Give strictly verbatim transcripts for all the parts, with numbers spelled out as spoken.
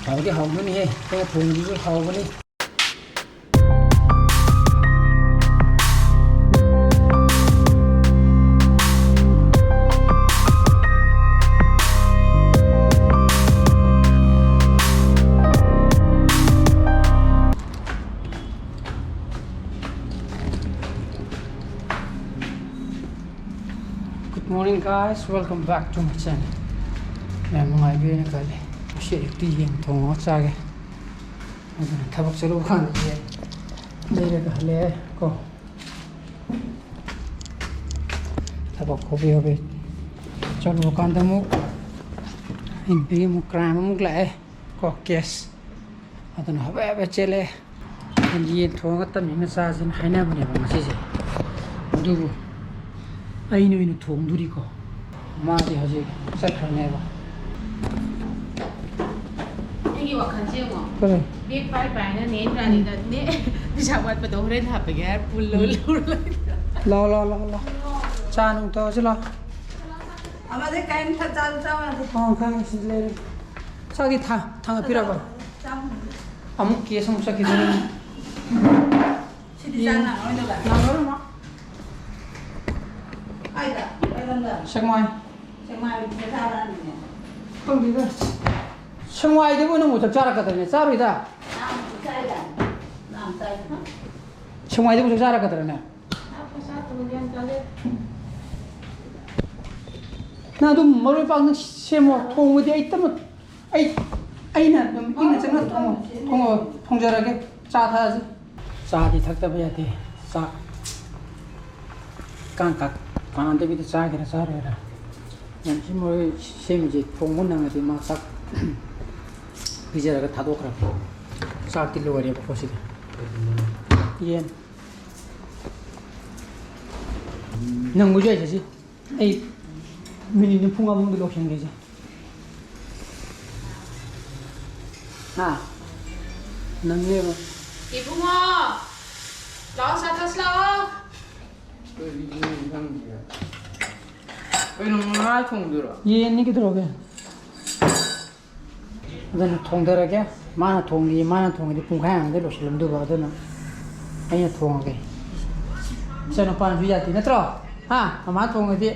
ꯍꯥꯎꯗꯤ ꯍꯥꯎꯗꯣꯏꯅꯤꯍꯦ, ꯑꯩꯅ ꯊꯣꯡꯕꯁꯤꯁꯨ ꯍꯥꯎꯕꯅꯤ꯫ Good morning, guys, welcome back to my channel. ꯌꯥꯝ ꯅꯨꯡꯉꯥꯏꯕꯤꯔꯦꯅ ꯈꯜꯂꯤ꯫ ꯉꯁꯤ ꯑꯌꯨꯛꯇꯤ ꯌꯦꯟ ꯊꯣꯡꯉꯒ ꯆꯥꯒꯦ꯫ ꯑꯗꯨꯅ ꯊꯕꯛ ꯆꯠꯂꯨꯕ ꯀꯥꯟꯗ ꯌꯦꯟ ꯂꯩꯔꯒ ꯍꯜꯂꯛꯑꯦ ꯀꯣ꯫ ꯊꯕꯛ ꯍꯣꯕꯦ ꯍꯣꯕꯦ ꯆꯠꯂꯨꯕ ꯀꯥꯟꯗ ꯑꯃꯨꯛ ꯑꯩ ꯅꯨꯄꯤꯒꯤ ꯑꯃꯨꯛ crime ꯑꯃꯨꯛ ꯂꯥꯛꯑꯦ ꯀꯣ, case꯫ ꯑꯗꯨꯅ ꯍꯣꯕꯦ ꯍꯣꯕꯦ ꯆꯦꯜꯂꯦ꯫ ꯌꯦꯟ ꯊꯣꯡꯉꯒ ꯇꯞꯅ ꯏꯪꯅ ꯆꯥꯁꯦꯅ ꯍꯥꯏꯅꯕꯅꯦꯕ ꯉꯁꯤꯁꯦ꯫ ꯑꯗꯨꯕꯨ ꯑꯩꯅ ꯑꯣꯏꯅ ꯊꯣꯡꯗꯣꯔꯤꯀꯣ꯫ ꯃꯥꯗꯤ ꯍꯧꯖꯤꯛ ꯆꯠꯈ꯭ꯔꯅꯦꯕ꯫ ꯑꯩꯒꯤ ꯋꯥꯈꯜꯁꯦ ꯌꯦꯡꯉꯣ꯫ ꯀꯔꯤ? ꯕꯦꯒ ꯄꯥꯏ ꯄꯥꯏꯅ ꯅꯦ ꯏꯟꯗ꯭ꯔꯥꯅꯤꯗꯅꯦ ꯄꯩꯁꯥ ꯋꯥꯠꯄꯗꯣ ꯍꯣꯔꯦꯟ ꯍꯥꯞꯄꯒꯦ ꯍꯥꯏꯔ ꯄꯨꯜꯂ ꯂꯧꯔ ꯂꯩ꯫ ꯂꯥꯎ, ꯂꯥꯎ, ꯂꯥꯎ, ꯂꯥꯎ꯫ ꯆꯥ ꯅꯨꯡ ꯇꯧꯔꯁꯤ ꯂꯥꯎ꯫ ꯑꯃꯗꯤ ꯀꯔꯤꯝ ꯊꯛ-, ꯆꯥꯁꯨ ꯆꯥꯎ ꯌꯥꯗꯦ꯫ ꯑꯣ, ꯈꯪꯉꯦ, ꯁꯤꯗ ꯂꯩꯔꯦ꯫ ꯆꯥꯛꯇꯤ ꯊꯥ-, ꯊꯥꯡꯒꯠꯄꯤꯔꯕ? ꯆꯥ-, ꯆꯥ-, ꯑꯃꯨꯛ case ꯑꯃꯨꯛ ꯆꯠꯈꯤꯗꯣꯏꯅꯤ꯫ ꯁꯤꯗꯤ ꯆꯥ ꯅꯪꯉꯔꯣꯏꯗꯕ꯫ ꯅꯪꯉꯔꯣꯏ, ꯃꯥ꯫ ꯀꯥꯏꯗ? ꯀꯩ ꯂꯝꯗ? ꯁꯦꯛꯃꯥꯏ꯫ ꯁꯦꯛꯃꯥꯏ ꯄꯩꯁꯥ ꯇꯥꯔꯛꯑꯅꯤꯅꯦ꯫ ꯈꯪꯗꯦꯗ꯫ ꯁꯦꯛꯃꯥꯏꯗꯕꯨ ꯅꯪꯕꯨ ꯆꯥꯛ ꯆꯥꯔꯛꯀꯗ꯭ꯔꯅꯦ? ꯆꯥꯔꯣꯏꯗ꯫ ꯂꯥꯝ ꯆꯥꯏꯗ꯫ ꯂꯥꯝ ꯆꯥꯏꯗ꯫ ꯁꯦꯛꯃꯥꯏꯗꯕꯨ ꯆꯥꯛ ꯆꯥꯔꯛꯀꯗ꯭ꯔꯅꯦ? ꯆꯥꯛ ꯄꯩꯁꯥ ꯇꯣꯟ ꯒ꯭ꯌꯥꯟ ꯇꯥꯗꯦ꯫ ꯅꯪ ꯑꯗꯨꯝ ꯃꯔꯣꯏ ꯃꯄꯥꯡ ꯅꯪ ꯁꯦꯝꯃꯣ꯫ ꯊꯣꯡꯕꯗꯤ ꯑꯩ ꯇꯞꯅ ꯑꯩ, ꯑꯩꯅ ꯑꯗꯨꯝ ꯏꯪꯅ ꯆꯪꯅ ꯊꯣꯡꯉꯣ, ꯊꯣꯡꯉꯣ, ꯊꯣꯡꯖꯔꯒꯦ꯫ ꯆꯥ ꯊꯛꯑꯁꯤ꯫ ꯆꯥꯗꯤ ꯊꯛꯇꯕ ꯌꯥꯗꯦ꯫ ꯆꯥꯛ ꯀꯥꯡ ꯀꯥ-, ꯀꯥꯟꯅꯗꯕꯤꯗ ꯆꯥꯒꯦꯔꯥ ꯆꯥꯔꯣꯏꯔꯥ? ꯌꯥꯝ ꯁꯤ ꯃꯣꯏ ꯁꯦꯝꯃꯤꯁꯦ ꯊꯣꯡꯕ ꯅꯪꯉꯗꯤ ꯃꯥ ꯆꯥꯛ ꯄꯤꯖꯔꯒ ꯊꯥꯗꯣꯛꯈ꯭ꯔꯒꯦ꯫ ꯆꯥꯛꯇꯤ ꯂꯣꯏꯔꯦꯕꯀꯣ ꯁꯤꯗꯤ꯫ ꯌꯦꯟ꯫ ꯅꯪꯕꯨꯁꯨ ꯌꯥꯏ ꯁꯤ꯫ ꯑꯩ ꯃꯤꯅꯤꯠ ꯅꯤꯐꯨ ꯃꯉꯥ ꯃꯅꯨꯡꯗ ꯂꯣꯏꯁꯤꯟꯒꯦꯁꯦ꯫ ꯍꯥ? ꯅꯪꯅꯦꯕ꯫ ꯏꯕꯨꯡꯉꯣ! ꯂꯥꯛꯑꯣ, ꯆꯥ ꯊꯛꯁꯤ ꯂꯥꯛꯑꯣ꯫ ꯀꯔꯤꯅꯣ ꯈꯪꯗꯦ꯫ ꯀꯩꯅꯣ, ꯉꯥ ꯊꯣꯡꯗꯣꯏꯔꯣ? ꯌꯦꯟꯅꯤ ꯀꯩꯗꯧꯔꯒꯦ? ꯑꯗꯨꯅ ꯊꯣꯡꯗꯔꯒꯦ꯫ ꯃꯥꯅ ꯊꯣꯡꯉꯤ, ꯃꯥꯅ ꯊꯣꯡꯉꯗꯤ ꯄꯨꯡꯈꯥꯏ ꯑꯃꯗ ꯂꯣꯏꯁꯤꯜꯂꯝꯗꯨꯕ, ꯑꯗꯨꯅ ꯑꯩꯅ ꯊꯣꯡꯉꯒꯦ꯫ ꯏꯆꯥꯅꯨꯄꯥꯅꯁꯨ ꯌꯥꯗꯦ ꯅꯠꯇ꯭ꯔꯣ? ꯍꯥ? ꯃꯃꯥ ꯊꯣꯡꯉꯗꯤ꯫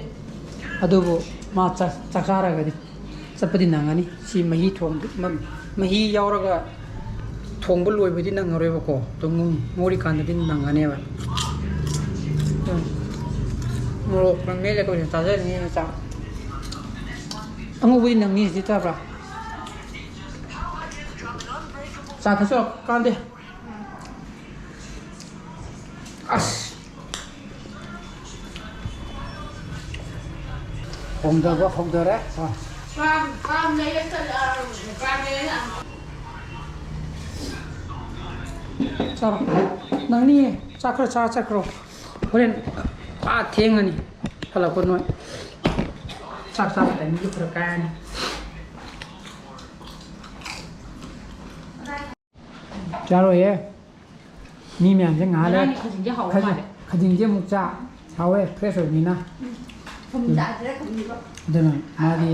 ꯑꯗꯨꯕꯨ ꯃꯥ ꯆꯥꯛ, ꯆꯥꯛ ꯆꯥꯔꯒꯗꯤ ꯆꯠꯄꯗꯤ ꯅꯪꯉꯅꯤ꯫ ꯁꯤ ꯃꯍꯤ ꯊꯣꯡ-, ꯃ-, ꯃꯍꯤ ꯌꯥꯎꯔꯒ ꯊꯣꯡꯕ ꯂꯣꯏꯕꯗꯤ ꯅꯪꯉꯔꯣꯏꯕꯀꯣ꯫ ꯑꯗꯨꯝ ꯉꯧꯔꯤꯀꯥꯟꯗꯗꯤ ꯅꯪꯉꯅꯦꯕ꯫ ꯎꯝ꯫ ꯃꯣꯔꯣꯛ ꯃꯦꯠꯂꯒ ꯑꯣꯏꯅ ꯆꯥꯖꯔꯅꯤ ꯆꯥꯛ꯫ ꯑꯉꯧꯕꯗꯤ ꯅꯪꯅꯤ ꯁꯤꯗꯤ ꯆꯥꯕ꯭ꯔꯥ? ꯆꯥ ꯊꯛꯆꯜꯂꯣ, ꯀꯥꯟꯗꯦ꯫ ꯑꯁ꯫ ꯍꯣꯡꯗꯕ ꯍꯧꯗꯔꯦ꯫ ꯑꯥ꯫ ꯄꯥꯝ, ꯄꯥꯝ ꯂꯩꯔ ꯆꯠꯂ-, ꯄꯥꯝ ꯂꯩꯔ ꯂꯥꯛꯑꯣ꯫ ꯆꯥꯔꯣ꯫ ꯅꯪꯅꯤꯌꯦ꯫ ꯆꯥꯛ ꯈꯔ ꯆꯥꯔ ꯆꯠꯈ꯭ꯔꯣ꯫ ꯍꯣꯔꯦꯟ ꯑꯥ ꯊꯦꯡꯉꯅꯤ꯫ ꯍꯜꯂꯛꯄ ꯅꯣꯏ꯫ ꯆꯥꯛ ꯆꯥꯕ timing ꯗꯨ ꯐꯔꯛ ꯀꯥꯏꯔꯅꯤ꯫ ꯆꯥꯔꯣꯏꯌꯦ꯫ ꯃꯤ ꯃꯌꯥꯝꯁꯦ ꯉꯥꯏꯍꯥꯛ ꯂꯩꯔ ꯉꯔꯥꯡꯒꯤ ꯈꯖꯤꯡꯁꯦ ꯍꯥꯎꯕ ꯈꯖꯤꯡ-, ꯃꯥꯜꯂꯦ꯫ ꯈꯖꯤꯡꯁꯦ ꯑꯃꯨꯛ ꯆꯥ꯫ ꯍꯥꯎꯋꯦ, fresh ꯑꯣꯏꯕꯅꯤꯅ꯫ ꯊꯨꯝ ꯆꯥꯁꯤꯔ ꯈꯪꯗꯦꯕ꯫ ꯑꯗꯨꯅ ꯃꯥꯗꯤ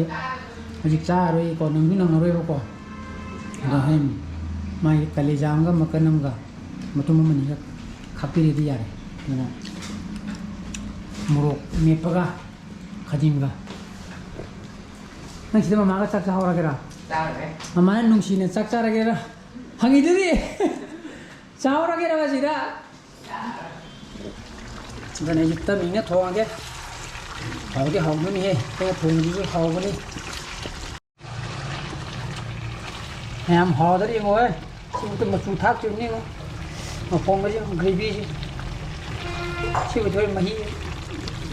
ꯍꯧꯖꯤꯛ ꯆꯥꯔꯔꯣꯏꯀꯣ, ꯅꯪꯁꯨ ꯅꯪꯉꯔꯣꯏꯕꯀꯣ꯫ ꯑꯗꯣ ꯍꯣꯔꯦꯟ ꯃꯥꯒꯤ ꯀꯂꯦꯖꯥ ꯑꯃꯒ ꯃꯀꯟ ꯑꯃꯒ ꯃꯇꯨꯝ ꯑꯃꯅꯤꯒ ꯈꯥꯛꯄꯤꯔꯗꯤ ꯌꯥꯔꯦ꯫ ꯑꯗꯨꯅ ꯃꯣꯔꯣꯛ ꯃꯦꯠꯄꯒ ꯈꯖꯤꯡꯒ꯫ ꯅꯪ ꯁꯤꯗ ꯃꯃꯥꯒ ꯆꯥꯛ ꯆꯥꯍꯧꯔꯒꯦꯔꯥ? ꯆꯥꯔꯒꯦ꯫ ꯃꯃꯥꯅ ꯅꯨꯡꯁꯤꯅ ꯆꯥꯛ ꯆꯥꯔꯒꯦꯔꯥ ꯍꯪꯉꯤꯗꯨꯗꯤ꯫ ꯆꯥꯍꯧꯔꯒꯦꯔꯕ ꯁꯤꯗ? ꯑꯗꯨꯅ ꯑꯩꯁꯨ ꯇꯞ ꯏꯪꯅ ꯊꯣꯡꯉꯒꯦ꯫ ꯍꯥꯎꯗꯤ ꯍꯥꯎꯗꯣꯏꯅꯤꯍꯦ, ꯑꯩꯅ ꯊꯣꯡꯕꯁꯤꯁꯨ ꯍꯥꯎꯕꯅꯤ꯫ ꯃꯌꯥꯝ ꯍꯥꯎꯗ꯭ꯔ ꯌꯦꯡꯉꯣꯍꯦ꯫ ꯁꯤꯕꯨꯗ ꯃꯆꯨ ꯊꯥꯛꯇ꯭ꯔꯤꯕꯅꯤ ꯌꯦꯡꯉꯣ꯫ ꯃꯐꯣꯟꯒꯁꯦ ꯌꯦꯡꯉꯣ, gravy ꯁꯦ꯫ ꯁꯤꯕꯨꯗꯤ ꯍꯣꯔꯦꯟ ꯃꯍꯤ,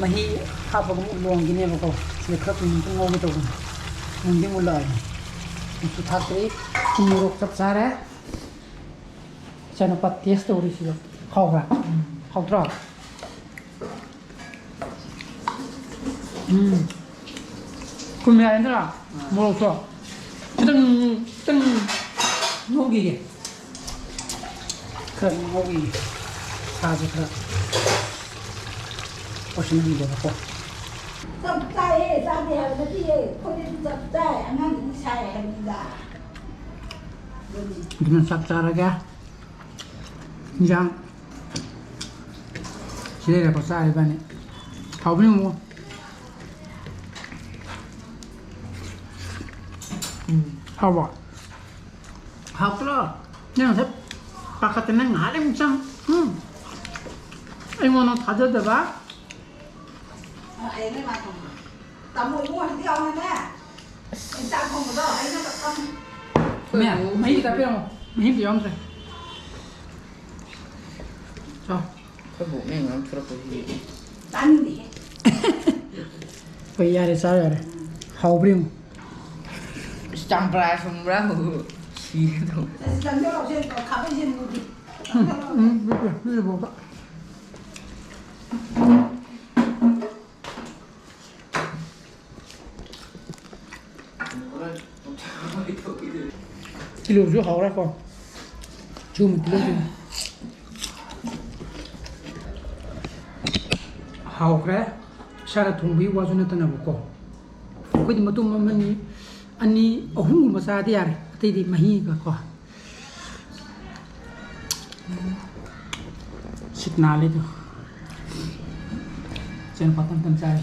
ꯃꯍꯤ ꯍꯥꯞꯄꯒ ꯑꯃꯨꯛ ꯂꯣꯟꯈꯤꯅꯦꯕꯀꯣ꯫ ꯁꯤꯗ ꯈꯔ ꯀꯨꯏꯅ ꯑꯃꯨꯛꯇ ꯉꯧꯒꯦ ꯇꯧꯕꯅꯤ꯫ ꯃꯨꯟꯗꯤ ꯃꯨꯜꯂꯛꯑꯕꯅꯤ꯫ ꯃꯆꯨ ꯊꯥꯛꯇ꯭ꯔꯤ꯫ ꯊꯨꯝ ꯃꯣꯔꯣꯛ ꯆꯞ ꯆꯥꯔꯦ꯫ ꯏꯆꯥꯅꯨꯄꯥ taste ꯇꯧꯔꯤꯁꯤꯕ꯫ ꯍꯥꯎꯕ꯭ꯔꯥ? ꯍꯥꯎꯇ꯭ꯔꯣ? ꯎꯝ꯫ ꯊꯨꯝ ꯌꯥꯏꯗꯅ? ꯃꯣꯔꯣꯛꯇꯣ ꯈꯤꯇꯪ, ꯈꯤꯇꯪ ꯉꯧꯈꯤꯒꯦ꯫ ꯈꯔ ꯉꯧꯈꯤꯒꯦ꯫ ꯁꯥꯁꯦ ꯈꯔ ꯑꯣꯏꯁꯤꯟꯍꯟꯒꯦꯕꯀꯣ꯫ ꯆꯞ ꯆꯥꯏꯌꯦ, ꯆꯥꯗꯦ ꯍꯥꯏꯕ ꯅꯠꯇꯤꯌꯦ꯫ ꯑꯩꯈꯣꯏꯗꯗꯤ ꯆꯞ ꯆꯥꯏ꯫ ꯑꯉꯥꯡꯗꯨꯗꯤ ꯁꯥꯏ ꯍꯥꯏꯕꯅꯤꯗ꯫ ꯑꯗꯨꯅ ꯆꯥꯛ ꯆꯥꯔꯒꯦ꯫ ꯏꯟꯖꯥꯡ ꯁꯤ ꯂꯩꯔꯦꯀꯣ, ꯆꯥꯔꯤꯕꯅꯤ꯫ ꯍꯥꯎꯕꯅꯤ ꯃꯣꯃꯣ꯫ ꯎꯝ꯫ ꯍꯥꯎꯕ꯭ꯔꯣ? ꯍꯥꯎꯇ꯭ꯔꯣ? ꯅꯪ ꯉꯁꯥꯏ ꯄꯥꯈꯠꯇꯅ ꯉꯥꯏꯍꯥꯛ ꯂꯩ ꯑꯃꯨꯛ ꯆꯪ꯫ ꯎꯝ꯫ ꯑꯩꯉꯣꯟꯗ ꯊꯥꯖꯗꯕ꯫ ꯇꯥꯃꯣ ꯏꯕꯨꯡꯉꯣ ꯍꯧꯖꯤꯛ ꯌꯥꯎꯅꯅꯦ꯫ ꯆꯥꯛ ꯊꯣꯡꯕꯗꯣ ꯑꯩꯅ ꯇꯞ-꯫ ꯃꯦ, ꯃꯍꯤ ꯈꯤꯇ ꯄꯤꯔꯝꯃꯣ꯫ ꯃꯍꯤ ꯑꯝꯇ ꯌꯥꯎꯔꯝꯗ꯭ꯔꯦ꯫ ꯆꯥꯎ꯫ ꯑꯩꯈꯣꯏ ꯕꯣꯛꯅ ꯉꯥꯡ ꯊꯣꯔꯛꯄꯁꯤꯗꯤ꯫ ꯇꯥꯅꯤꯡꯗꯦꯍꯦ꯫ ꯍꯣꯏ, ꯌꯥꯔꯦ, ꯆꯥꯔꯣ, ꯌꯥꯔꯦ꯫ ꯍꯥꯎꯕ꯭ꯔꯥ ꯌꯦꯡꯉꯨ꯫ ꯆꯝꯄ꯭ꯔꯥ ꯁꯨꯝꯕ꯭ꯔꯥ? ꯁꯤꯒꯦ ꯇꯧꯋꯦ꯫ ꯑꯁꯤ ꯆꯪꯖꯧ ꯂꯥꯎꯁꯦ, ꯈꯥꯕꯩꯁꯦ ꯃꯨꯗꯤ꯫ ꯎꯝ, ꯎꯝ, ꯎꯝ, ꯎꯝ, ꯎꯝ, ꯎꯝ꯫ ꯇꯤꯜꯍꯧꯁꯨ ꯍꯥꯎꯔꯦꯀꯣ꯫ ꯆꯨꯝ ꯇꯤꯜꯍꯧꯁꯨ ꯍꯥꯎꯈ꯭ꯔꯦ꯫ ꯏꯁꯥꯅ ꯊꯣꯡꯕꯒꯤ ꯋꯥꯁꯨ ꯅꯠꯇꯅꯕꯀꯣ꯫ ꯑꯩꯈꯣꯏꯗꯤ ꯃꯇꯨꯝ ꯑꯃꯅꯤ, ꯑꯅꯤ, ꯑꯍꯨꯝꯒꯨꯝꯕ ꯆꯥꯗꯤ ꯌꯥꯔꯦ꯫ ꯑꯇꯩꯗꯤ ꯃꯍꯤꯒ ꯀꯣ꯫ ꯁꯤꯠ ꯅꯥꯜꯂꯤꯗꯣ꯫ ꯆꯦꯡ ꯄꯥꯛꯇꯝ ꯇꯝ ꯆꯥꯔꯦ꯫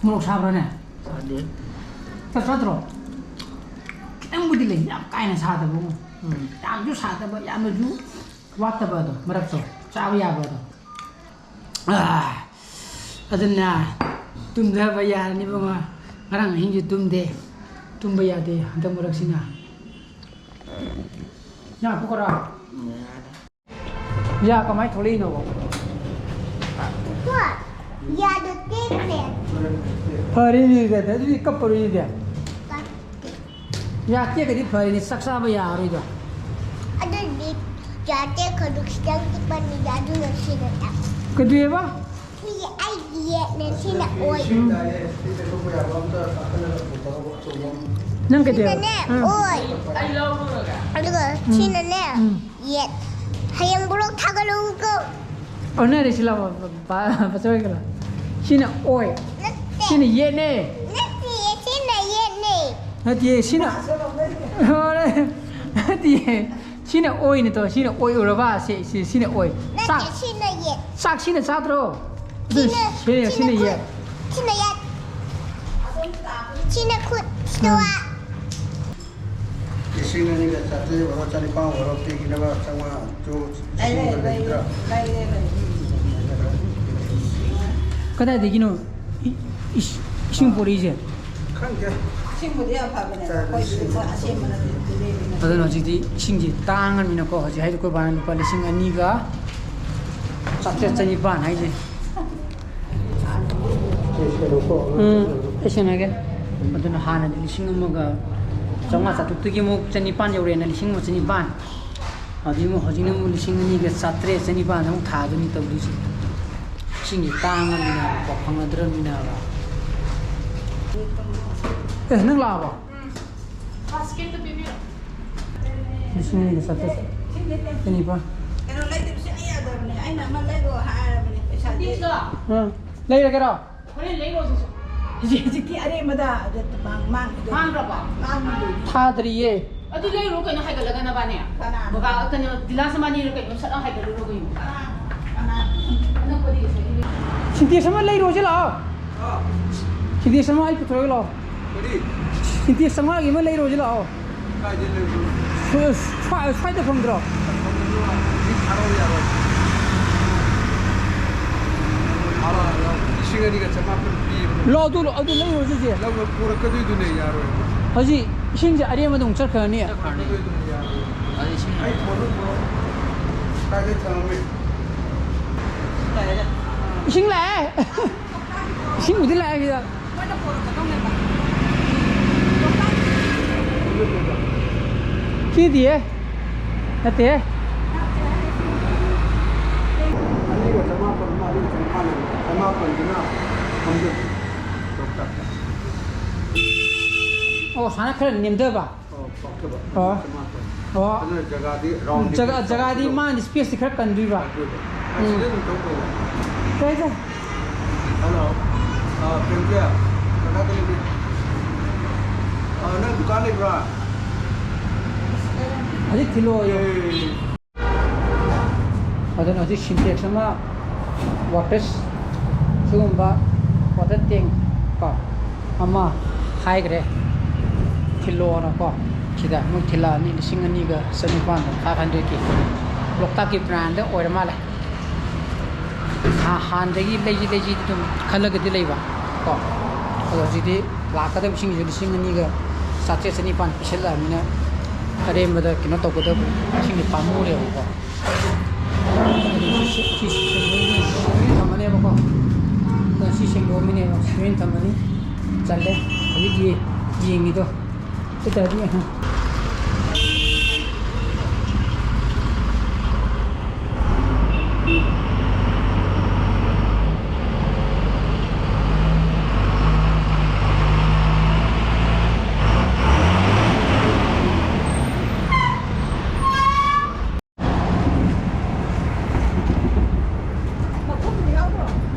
ꯃꯣꯔꯣꯛ ꯁꯥꯕ꯭ꯔꯥꯅꯦ? ꯁꯥꯗꯦ꯫ ꯆꯞ ꯆꯥꯠꯇ꯭ꯔꯣ? ꯈꯤꯇꯪꯕꯨꯗꯤ ꯂꯩ, ꯌꯥꯝ ꯀꯥ ꯍꯦꯟꯅ ꯁꯥꯗꯕ ꯑꯃ꯫ ꯎꯝ꯫ ꯌꯥꯝꯁꯨ ꯁꯥꯗꯕ, ꯌꯥꯝꯅꯁꯨ ꯋꯥꯠꯇꯕ ꯑꯗꯣ, ꯃꯔꯛꯇꯣ꯫ ꯆꯥꯕ ꯌꯥꯕ ꯑꯗꯣ꯫ ꯑꯥ, ꯑꯗꯨꯅ ꯇꯨꯝꯊꯕ ꯌꯥꯔꯅꯤ ꯏꯕꯨꯡꯉꯣ꯫ ꯉꯔꯥꯡ ꯑꯍꯤꯡꯁꯨ ꯇꯨꯝꯗꯦ꯫ ꯇꯨꯝꯕ ꯌꯥꯗꯦ ꯍꯟꯗꯛ ꯃꯔꯛꯁꯤꯅ꯫ ꯌꯥ, ꯐꯨꯀꯔꯥ? ꯌꯥ, ꯀꯃꯥꯏ ꯊꯣꯛꯂꯛꯏꯅꯣꯕ? ꯀꯣ, ꯌꯥꯗꯣ ꯇꯦꯛꯈ꯭ꯔꯦ꯫ ꯐꯔꯦꯅꯦ, ꯑꯗꯨꯗꯤ ꯀꯞꯄꯔꯣꯏꯅꯦ꯫ ꯀꯞꯇꯦ꯫ ꯌꯥ ꯇꯦꯛꯈ꯭ꯔꯗꯤ ꯐꯔꯦꯅꯦ, ꯆꯥꯛ ꯆꯥꯕ ꯌꯥꯔꯔꯣꯏꯗꯣ꯫ ꯑꯗꯨꯗꯤ ꯌꯥ ꯇꯦꯛꯈ꯭ꯔꯗꯨ ꯈꯤꯇꯪ ꯄꯤꯛꯄꯅꯤꯗ, ꯑꯗꯨꯅ ꯁꯤꯅ ꯇꯥꯛ-꯫ ꯀꯩꯗꯧꯋꯦꯕ? ꯁꯤꯁꯦ ꯑꯩꯒꯤ ꯌꯦꯠꯅꯦ, ꯁꯤꯅ ꯑꯣꯏ꯫ ꯅꯪ ꯀꯩꯗꯧꯋꯦꯕ? ꯁꯤꯅꯅꯦ, ꯑꯥ꯫ ꯑꯣꯏ꯫ ꯑꯗꯨꯒ ꯎꯝ꯫ ꯁꯤꯅꯅꯦ, ꯎꯝ꯫ ꯌꯦꯠ꯫ ꯍꯌꯦꯡ ꯕ꯭ꯂꯣꯛ ꯊꯥꯒꯠꯂꯛꯎꯀꯣ꯫ ꯑꯣꯟꯅꯔꯦ ꯁꯤ ꯂꯥꯎ, ꯕ-, ꯕ-, ꯕꯆꯧ ꯍꯣꯏꯒ ꯂꯥꯎ꯫ ꯁꯤꯅ ꯑꯣꯏ꯫ ꯅꯠꯇꯦ꯫ ꯁꯤꯅ ꯌꯦꯠꯅꯦ꯫ ꯅꯠꯇꯤꯌꯦ, ꯁꯤꯅ ꯌꯦꯠꯅꯦ꯫ ꯅꯠꯇꯤꯌꯦ, ꯁꯤꯅ, ꯍꯣꯔꯦ꯫ ꯅꯠꯇꯤꯌꯦ꯫ ꯁꯤꯅ ꯑꯣꯏꯅ ꯇꯧ, ꯁꯤꯅ ꯑꯣꯏ ꯎꯔꯕ? ꯁꯤ, ꯁꯤ, ꯁꯤꯅ ꯑꯣꯏ꯫ ꯆꯥꯛ, ꯅꯠꯇꯦ, ꯁꯤꯅ ꯌꯦꯠ꯫ ꯆꯥꯛ ꯁꯤꯅ ꯆꯥꯗ꯭ꯔꯣ? ꯑꯗꯨ ꯁꯤꯅ, ꯁꯤ, ꯁꯤꯅ ꯁꯤꯅ ꯈꯨꯠ, ꯌꯦꯠ꯫ ꯁꯤꯅ ꯌꯦꯠ꯫ ꯁꯤꯅ ꯈꯨꯠ, ꯁꯤꯅ ꯎꯝ꯫ ꯋꯥ꯫ ꯂꯤꯁꯤꯡ ꯑꯅꯤꯒ ꯆꯥꯇ꯭ꯔꯦꯠ ꯑꯣꯏꯔꯣ, ꯆꯅꯤꯄꯥꯟ ꯑꯣꯏꯔꯣ, ꯄꯤꯈꯤꯅꯕ ꯆꯥꯝꯃꯉꯥ ꯆꯨ-, ꯂꯩꯔꯦ, ꯂꯤꯁꯤꯡ ꯑꯃ ꯂꯩꯔꯦ, ꯂꯩꯕꯤꯗ꯭ꯔꯥ? ꯂꯩꯔꯦ, ꯂꯩꯔꯦ꯫ ꯀꯗꯥꯏꯗꯒꯤꯅꯣ ꯏ-, ꯏꯁ-, ꯏꯁꯤꯡ ꯄꯣꯔꯛꯏꯁꯦ? ꯈꯪꯗꯦ꯫ ꯏꯁꯤꯡꯕꯨꯗꯤ ꯌꯥꯝ ꯐꯕꯅꯦ꯫ ꯑꯩꯈꯣꯏꯗꯤ ꯃꯣꯏ ꯑꯁꯦꯡꯕ ꯅꯠꯇꯦ, ꯇꯨꯔꯦꯜꯒꯤ ꯅꯠꯇꯦ꯫ ꯑꯗꯨꯅ ꯍꯧꯖꯤꯛꯇꯤ ꯏꯁꯤꯡꯁꯤ ꯇꯥꯡꯉꯃꯤꯅꯀꯣ, ꯍꯧꯖꯤꯛ ꯍꯥꯏꯗꯤ ꯑꯩꯈꯣꯏ ꯕꯥꯅ ꯂꯨꯄꯥ ꯂꯤꯁꯤꯡ ꯑꯅꯤꯒ ꯆꯥꯇ꯭ꯔꯦꯠ ꯆꯅꯤꯄꯥꯟ ꯍꯥꯏꯁꯦ꯫ ꯎꯝ, ꯑꯩ ꯁꯦꯟꯅꯒꯦ꯫ ꯑꯗꯨꯅ ꯍꯥꯟꯅꯗꯤ ꯂꯤꯁꯤꯡ ꯑꯃꯒ ꯆꯥꯝꯃꯉꯥ ꯆꯥꯇ꯭ꯔꯨꯛꯇꯒꯤ ꯑꯃꯨꯛ ꯆꯅꯤꯄꯥꯟ ꯌꯧꯔꯦꯅ, ꯂꯤꯁꯤꯡ ꯑꯃ ꯆꯅꯤꯄꯥꯟ꯫ ꯑꯗꯨꯗꯩ ꯑꯃꯨꯛ ꯍꯧꯖꯤꯛꯅ ꯑꯃꯨꯛ ꯂꯤꯁꯤꯡ ꯑꯅꯤꯒ ꯆꯥꯇ꯭ꯔꯦꯠ ꯆꯅꯤꯄꯥꯟꯗ ꯑꯃꯨꯛ ꯊꯥꯗꯣꯏꯅꯤ ꯇꯧꯗꯣꯏꯁꯦ꯫ ꯏꯁꯤꯡꯁꯦ ꯇꯥꯡꯉꯃꯤꯅꯕꯀꯣ, ꯐꯪꯅꯗ꯭ꯔꯃꯤꯅꯕ꯫ ꯑꯦ, ꯅꯪ ꯂꯥꯛꯑꯕꯣ? ꯕꯥꯁꯀꯦꯠꯇ ꯄꯤꯕꯤꯔꯣ꯫ ꯂꯤꯁꯤꯡ ꯑꯅꯤꯒ ꯆꯥꯇ꯭ꯔꯦꯠ ꯆꯅꯤꯄꯥꯟ꯫ ꯀꯩꯅꯣ ꯂꯩꯗꯕ ꯁꯨꯡꯌꯥ ꯌꯥꯗꯕꯅꯦ꯫ ꯑꯩꯅ ꯑꯃ ꯂꯩꯔꯣ ꯍꯥꯏꯔꯕꯅꯦ꯫ ꯄꯩꯁꯥꯗꯤ ꯇꯤꯁꯂꯣ? ꯑꯥ, ꯂꯩꯔꯒꯦꯔꯣ? ꯍꯣꯔꯦꯟ ꯂꯩꯔꯣ ꯑꯗꯨꯁꯨ꯫ ꯍꯧꯖꯤꯛ, ꯍꯧꯖꯤꯛꯇꯤ ꯑꯔꯦꯝꯕꯗ ꯑꯗ ꯃꯥꯡ-, ꯃꯥꯡꯈꯤꯗꯣꯏꯅꯦ꯫ ꯃꯥꯡꯈ꯭ꯔꯕꯣ? ꯃꯥꯡꯈꯤꯗꯣꯏꯅꯦ꯫ ꯊꯥꯗ꯭ꯔꯤꯌꯦ꯫ ꯑꯗꯨ ꯂꯩꯔꯨꯔꯣ ꯀꯩꯅꯣ, ꯍꯥꯏꯒꯠꯂꯒ ꯅꯕꯥꯅꯤ꯫ ꯀꯅꯥ? ꯕꯕꯥ, ꯀꯩꯅꯣ, ꯗꯤꯂꯥꯁ ꯃꯕꯥꯅꯤꯔ ꯀꯩꯅꯣ, ꯁꯠ ꯂꯥꯎ ꯍꯥꯏꯒꯠꯂꯨꯔꯣ ꯀꯩꯅꯣ꯫ ꯀꯅꯥ? ꯀꯅꯥ? ꯑꯅꯛꯄꯗꯤ ꯉꯁꯥꯏꯗꯤ ꯂꯩ-, ꯁꯤꯟꯇꯦꯛꯁ ꯑꯃ ꯂꯩꯔꯨꯔꯁꯤ ꯂꯥꯛꯑꯣ꯫ ꯑꯥ꯫ ꯁꯤꯟꯇꯦꯛꯁ ꯑꯃ ꯑꯩ ꯄꯨꯊꯣꯔꯛꯑꯒꯦ ꯂꯥꯛꯑꯣ꯫ ꯀꯔꯤ? ꯁꯤꯟꯇꯦꯛꯁ ꯆꯥꯝꯃꯉꯥꯒꯤ ꯑꯃ ꯂꯩꯔꯨꯔꯁꯤ ꯂꯥꯛꯑꯣ꯫ ꯀꯥꯏꯗꯩ ꯂꯩꯕꯅꯣ? ꯁ꯭ꯋꯥ-, ꯁ꯭ꯋꯥ-, ꯁ꯭ꯋꯥꯏꯗ ꯐꯪꯗ꯭ꯔꯣ? ꯐꯪꯗꯕꯅꯣ? ꯍꯧꯖꯤꯛ ꯊꯥꯔꯛꯑꯣ ꯌꯥꯔꯣꯏ꯫ ꯊꯥꯔꯛꯑꯣ ꯌꯥꯔꯣꯏ꯫ ꯂꯤꯁꯤꯡ ꯑꯅꯤꯒ ꯆꯃꯥꯄꯟ ꯄꯤꯕꯅꯣ? ꯂꯥꯛꯑꯣ, ꯑꯗꯨ ꯂꯥꯛꯑꯣ, ꯑꯗꯨ ꯂꯩꯔꯨꯔꯁꯤ ꯆꯦ꯫ ꯂꯧꯕ ꯄꯨꯔꯛꯀꯗꯣꯏꯗꯨꯅꯦ, ꯌꯥꯔꯣꯏ꯫ ꯍꯧꯖꯤꯛ ꯏꯁꯤꯡꯁꯦ ꯑꯔꯦꯝꯕꯗ ꯑꯃꯨꯛ ꯆꯠꯈ꯭ꯔꯅꯤ꯫ ꯄꯨꯔꯛꯀꯗꯣꯏꯗꯨꯅꯦ, ꯌꯥꯔꯣꯏ꯫ ꯑꯗꯨ ꯏꯁꯤꯡ ꯑꯩ ꯐꯣꯟꯗꯣ ꯄꯨꯔꯛꯑꯣ꯫ ꯀꯥꯏꯗ ꯊꯝꯃꯝꯃꯤ? ꯏꯁꯤꯡ ꯂꯥꯛꯑꯦ꯫ ꯏꯁꯤꯡꯕꯨꯗꯤ ꯂꯥꯛꯑꯦ ꯁꯤꯗ꯫ ꯄꯤꯗꯤꯌꯦ꯫ ꯅꯠꯇꯦ꯫ ꯑꯅꯤꯒ ꯆꯃꯥꯄꯟ ꯑꯃ, ꯑꯅꯤꯒ ꯆꯅꯤꯄꯥꯟ ꯑꯃ꯫ ꯆꯃꯥꯄꯟꯗꯨꯅ ꯐꯝꯖꯤꯜꯂꯨ꯫ ꯂꯣꯛꯇꯥꯛꯇ꯫ ꯑꯣ, ꯁꯨꯃꯥꯏꯅ ꯈꯔ ꯅꯦꯝꯊꯕ꯫ ꯑꯣ, ꯄꯥꯛꯊꯕ꯫ ꯑꯣ꯫ ꯆꯃꯥꯄꯟ꯫ ꯑꯣ꯫ ꯑꯗꯨꯅ ꯖꯒꯥꯗꯤ round ꯖꯒꯥ, ꯖꯒꯥꯗꯤ ꯃꯥꯅ space ꯇꯤ ꯈꯔ ꯀꯟꯗꯣꯏꯕ꯫ ꯑꯗꯨꯗ꯫ ꯎꯝ꯫ ꯑꯁꯤꯗ ꯑꯗꯨꯝ ꯇꯧ ꯀꯩꯅꯣ꯫ ꯀꯩ ꯍꯥꯏꯁꯦ? Hello꯫ ꯑ, ꯄ꯭ꯔꯦꯝꯖꯤꯠ꯫ ꯀꯀꯥ ꯀꯔꯤ ꯂꯩ? ꯑ, ꯅꯪ ꯗꯨꯀꯥꯟ ꯂꯩꯕ꯭ꯔꯥ? ꯊꯤꯜꯂꯣꯌꯣ꯫ ꯑꯗꯨꯅ ꯍꯧꯖꯤꯛ ꯁꯤꯟꯇꯦꯛꯁ ꯑꯃ, ꯋꯥꯇꯔ, ꯁꯤꯒꯨꯝꯕ ꯋꯥꯇꯔ ꯇꯦꯡ ꯀꯣ ꯑꯃ ꯍꯥꯏꯈ꯭ꯔꯦ, ꯊꯤꯜꯂꯣꯅꯀꯣ꯫ ꯁꯤꯗ ꯃꯣꯏ ꯊꯤꯜꯂꯛꯑꯅꯤ, ꯂꯤꯁꯤꯡ ꯑꯅꯤꯒ ꯆꯅꯤꯄꯥꯟꯗ, ꯐꯥꯏꯚ ꯍꯟꯗ꯭ꯔꯦꯠꯀꯤ꯫ ꯂꯣꯛꯇꯥꯛꯀꯤ ꯕ꯭ꯔꯥꯟꯗ ꯑꯣꯏꯔ ꯃꯥꯜꯂꯦ꯫ ꯍꯥ-, ꯍꯥꯟꯅꯗꯒꯤ ꯂꯩꯁꯤ ꯂꯩꯁꯤꯗꯤ ꯑꯗꯨꯝ ꯈꯜꯂꯒꯗꯤ ꯂꯩꯕ ꯀꯣ꯫ ꯑꯗꯣ ꯍꯧꯖꯤꯛꯇꯤ ꯂꯥꯛꯀꯗꯕ ꯏꯁꯤꯡꯁꯦ ꯂꯤꯁꯤꯡ ꯑꯅꯤꯒ ꯆꯥꯇ꯭ꯔꯦꯠ ꯆꯅꯤꯄꯥꯟ ꯄꯤꯁꯜꯂꯛꯑꯕꯅꯤꯅ, ꯑꯔꯦꯝꯕꯗ ꯀꯩꯅꯣ ꯇꯧꯒꯗꯕ ꯏꯁꯤꯡꯁꯦ ꯄꯥꯝꯃꯨꯔꯦꯕꯀꯣ꯫ ꯁꯤ, ꯁꯤ ꯁꯦꯡꯗꯣꯛꯑꯝꯃꯤꯅꯦꯕꯀꯣ꯫ ꯑꯗꯣ ꯁꯤ ꯁꯦꯡꯗꯣꯛꯑꯝꯃꯤꯅꯦꯕ, ꯁꯦꯡꯗꯣꯛꯑꯝꯃꯤꯅꯦꯕ, ꯁꯦꯡꯗꯣꯛꯑꯝꯃꯤꯅꯦꯕ꯫ ꯆꯜꯂꯦ꯫ ꯍꯧꯖꯤꯛ ꯌꯦ-, ꯌꯦꯡꯉꯤꯗꯣ꯫ ꯁꯤ ꯇꯥꯔꯗꯤ, ꯑꯍ꯫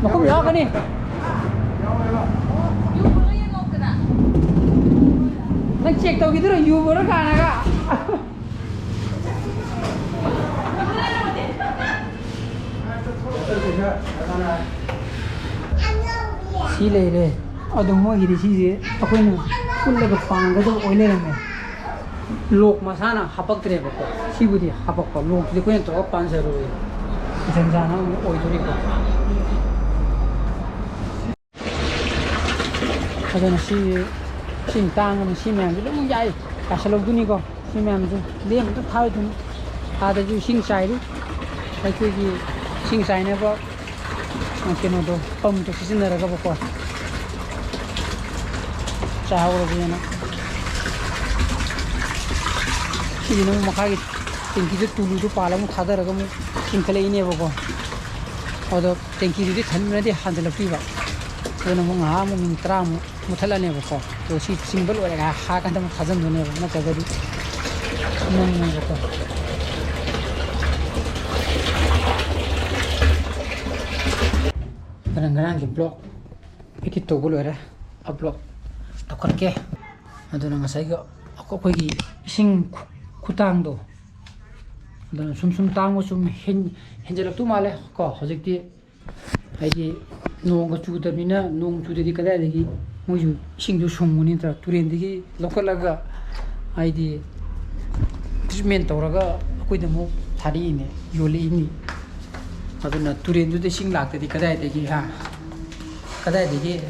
ꯃꯈꯨꯝ ꯌꯥꯎꯔꯛꯀꯅꯤ꯫ ꯅꯪ ꯆꯦꯛ ꯇꯧꯈꯤꯗꯣꯏꯔꯣ, ꯌꯨꯕꯔꯣ ꯀꯥꯟꯅꯒ? ꯁꯤ ꯂꯩꯔꯦ꯫ ꯑꯗꯣ ꯃꯣꯏꯒꯤꯗꯤ ꯁꯤꯁꯦ ꯑꯩꯈꯣꯏꯅ ꯄꯨꯜꯂꯒ ꯄꯥꯡꯒꯗꯕ ꯑꯣꯏ ꯂꯩꯔꯝꯃꯦ꯫ ꯂꯣꯛ ꯃꯁꯥꯅ ꯍꯥꯄꯛꯇ꯭ꯔꯦꯕꯀꯣ꯫ ꯁꯤꯕꯨꯗꯤ ꯍꯥꯄꯛꯄ, ꯂꯣꯛꯁꯤꯗꯤ ꯑꯩꯈꯣꯏꯅ ꯇꯧꯔꯒ ꯄꯥꯟꯖꯔꯣꯏ꯫ ꯖꯟꯖꯥꯅ ꯑꯃꯨꯛ ꯑꯣꯏꯗꯣꯔꯤꯀꯣ꯫ ꯑꯗꯨꯅ ꯁꯤ, ꯁꯤ ꯇꯥꯡꯉꯅꯤ, ꯁꯤ ꯃꯌꯥꯝꯁꯦ ꯂꯣꯏ ꯌꯥꯏ, ꯌꯥꯁꯜꯍꯧꯗꯣꯏꯅꯤꯀꯣ꯫ ꯁꯤ ꯃꯌꯥꯝꯁꯦ ꯂꯦꯝ ꯑꯝꯇ ꯊꯥꯔꯣꯏꯗꯣꯏꯅꯤ꯫ ꯑꯥꯗꯁꯨ ꯏꯁꯤꯡ ꯆꯥꯏꯔꯤ, ꯑꯩꯈꯣꯏꯒꯤ ꯏꯁꯤꯡ ꯆꯥꯏꯅꯕ ꯀꯩꯅꯣꯗꯣ, ꯄꯝꯗꯣ ꯁꯤꯖꯤꯟꯅꯔꯒꯕꯀꯣ꯫ ꯆꯥꯍꯧꯔꯒꯦꯅ꯫ ꯁꯤꯁꯤꯅ ꯑꯃꯨꯛ ꯃꯈꯥꯒꯤ ꯇꯦꯡꯀꯤꯗꯨ ꯇꯨꯂꯨꯗꯨ ꯄꯥꯜꯂꯒ ꯑꯃꯨꯛ ꯊꯥꯗꯔꯒ ꯑꯃꯨꯛ ꯆꯤꯡꯈꯠꯂꯛꯏꯅꯦꯕꯀꯣ꯫ ꯑꯗꯣ ꯇꯦꯡꯀꯤꯗꯨꯗꯤ ꯊꯟꯕꯅꯗꯤ ꯍꯟꯖꯤꯜꯂꯛꯇꯣꯏꯕ꯫ ꯑꯗꯨꯅ ꯑꯃꯨꯛ ꯉꯥꯏꯍꯥꯛ ꯑꯃꯨꯛ ꯃꯤꯅꯤꯠ ꯇꯔꯥꯃꯨꯛ ꯃꯨꯠꯊꯠꯂꯅꯦꯕꯀꯣ꯫ ꯑꯗꯣ ꯁꯤ ꯆꯤꯡꯕ ꯂꯣꯏꯔꯒ ꯍꯥꯔ ꯀꯥꯟꯗ ꯑꯃꯨꯛ ꯊꯥꯖꯤꯟꯗꯣꯏꯅꯦꯕ, ꯅꯠꯇ꯭ꯔꯒꯗꯤ ꯃꯝꯃꯦꯕꯀꯣ꯫ ꯑꯗꯨꯅ ꯉꯔꯥꯡꯒꯤ ꯕ꯭ꯂꯣꯛ ꯏꯗꯤꯠ ꯇꯧꯕ ꯂꯣꯏꯔꯦ, ꯑꯞꯂꯣꯗ ꯇꯧꯈꯠꯀꯦ꯫ ꯑꯗꯨꯅ ꯉꯁꯥꯏꯒꯤ ꯑꯩꯈꯣꯏꯒꯤ ꯏꯁꯤꯡ ꯈꯨ-, ꯈꯨꯇꯥꯡꯗꯣ, ꯑꯗꯨꯅ ꯁꯨꯝ ꯁꯨꯝ ꯇꯥꯡꯕ ꯁꯨꯝ ꯍꯦꯟ-, ꯍꯦꯟꯖꯜꯂꯛꯇꯧ ꯃꯥꯜꯂꯦ ꯀꯣ꯫ ꯍꯧꯖꯤꯛꯇꯤ ꯍꯥꯏꯗꯤ ꯅꯣꯡꯒ ꯆꯨꯗꯕꯅꯤꯅ, ꯅꯣꯡ ꯆꯨꯗꯗꯤ ꯀꯗꯥꯏꯗꯒꯤ ꯃꯣꯏꯁꯨ ꯏꯁꯤꯡꯗꯣ ꯁꯨꯡꯉꯨꯅꯤ ꯅꯠꯇ꯭ꯔꯥ? ꯇꯨꯔꯦꯟꯗꯒꯤ ꯂꯧꯈꯠꯂꯒ ꯍꯥꯏꯗꯤ treatment ꯇꯧꯔꯒ ꯑꯩꯈꯣꯏꯗ ꯑꯃꯨꯛ ꯊꯥꯔꯛꯏꯅꯦ, ꯌꯣꯜꯂꯛꯏꯅꯤ꯫ ꯑꯗꯨꯅ ꯇꯨꯔꯦꯟꯗꯨꯗ ꯏꯁꯤꯡ ꯂꯥꯛꯇꯗꯤ ꯀꯗꯥꯏꯗꯒꯤ, ꯍꯥ? ꯀꯗꯥꯏꯗꯒꯤ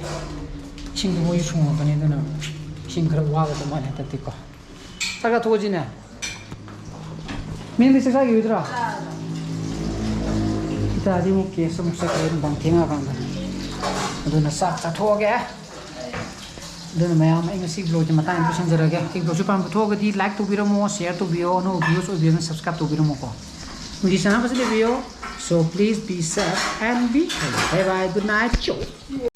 ꯏꯁꯤꯡꯗꯣ ꯃꯣꯏꯁꯨ ꯁꯨꯡꯉꯛꯀꯅꯤ? ꯑꯗꯨꯅ ꯏꯁꯤꯡ ꯈꯔ ꯋꯥꯒꯗꯧ ꯃꯥꯜꯂꯦ ꯍꯟꯗꯛꯇꯤꯀꯣ꯫ ꯆꯥꯛ ꯆꯥꯊꯣꯛꯑꯁꯤꯅꯦ꯫ ꯃꯦꯝꯗꯤ ꯆꯥꯛ ꯆꯥꯈꯤꯔꯣꯏꯗ꯭ꯔꯣ? ꯏꯇꯥꯗꯤ ꯑꯃꯨꯛ ꯀꯦꯁ ꯑꯃꯨꯛ ꯆꯠꯈ꯭ꯔꯦ ꯅꯨꯡꯗꯥꯡ ꯊꯦꯡꯉꯛꯑꯀꯥꯟꯗ꯫ ꯑꯗꯨꯅ ꯆꯥꯛ ꯆꯥꯊꯣꯛꯑꯒꯦ꯫ ꯑꯗꯨꯅ ꯃꯌꯥꯝ, ꯑꯩ ꯉꯁꯤ vlogꯁꯦ ꯃꯇꯥꯡ ꯑꯃ ꯂꯣꯏꯁꯤꯟꯖꯔꯒꯦ꯫ ꯑꯩ vlogꯁꯦ ꯄꯥꯝꯕ ꯊꯣꯛꯑꯒꯗꯤ like ꯇꯧꯕꯤꯔꯝꯃꯣ, share ꯇꯧꯕꯤꯌꯣ, ꯑꯅꯧꯕ viewers ꯑꯣꯏꯕꯤꯔꯒꯅ subscribe ꯇꯧꯕꯤꯔꯝꯃꯣꯀꯣ꯫ ꯃꯤꯒꯤ channel ꯐꯖꯅ ꯂꯩꯕꯤꯌꯣ꯫ So please be safe and be healthy. Bye bye, good night, ciao.